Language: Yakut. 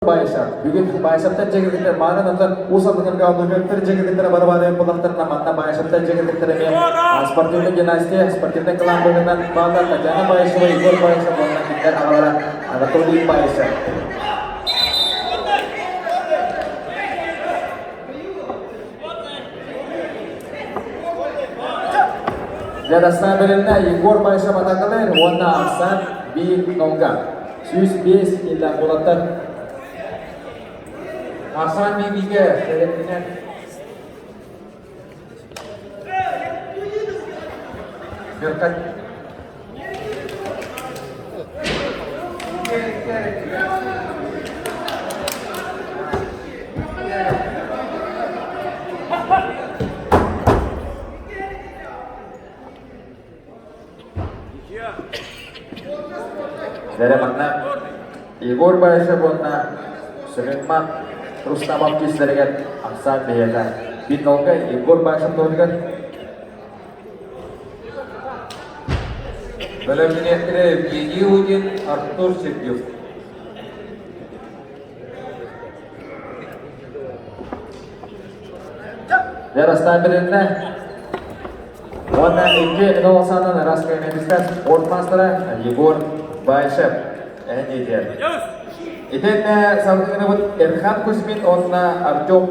Байшап. Бүгүн Байшаптар дьиэ маанан онтон Уус Алданнарга Оннугаттар дьиэ кэргэттэрэ бары баары булахтарына манна Байшаптар дьиэ кэргэттэрэ эмиэ спортивнай династия, спортивнай клан быһыытынан бааллар Татьяна Байшева, Егор Байшев уонна кинилэр аҕалара Анатолий Байшев. Для Сабелина Егор Байшев атакалар уонна Арсан биир нолга. 105 киллээх уолаттар. Арсан Бибигэ сэлэттинэн Беркат Дэрэ манна Егор Баишев уонна Сымыммат Рустамов киистэригэр ахсаан биһиэхэ Биннолга Егор Баишев туһугар Бэлэмниэхтэрэ Евгений Удин, Артур Сердюк. Вера Стабилевна уонна икки нолсанан раскаймедистар спорт мастера Егор Байшев эн диэтиэр. Итиннэ салгыныбыт Эрхан Кузьмин уонна Артем.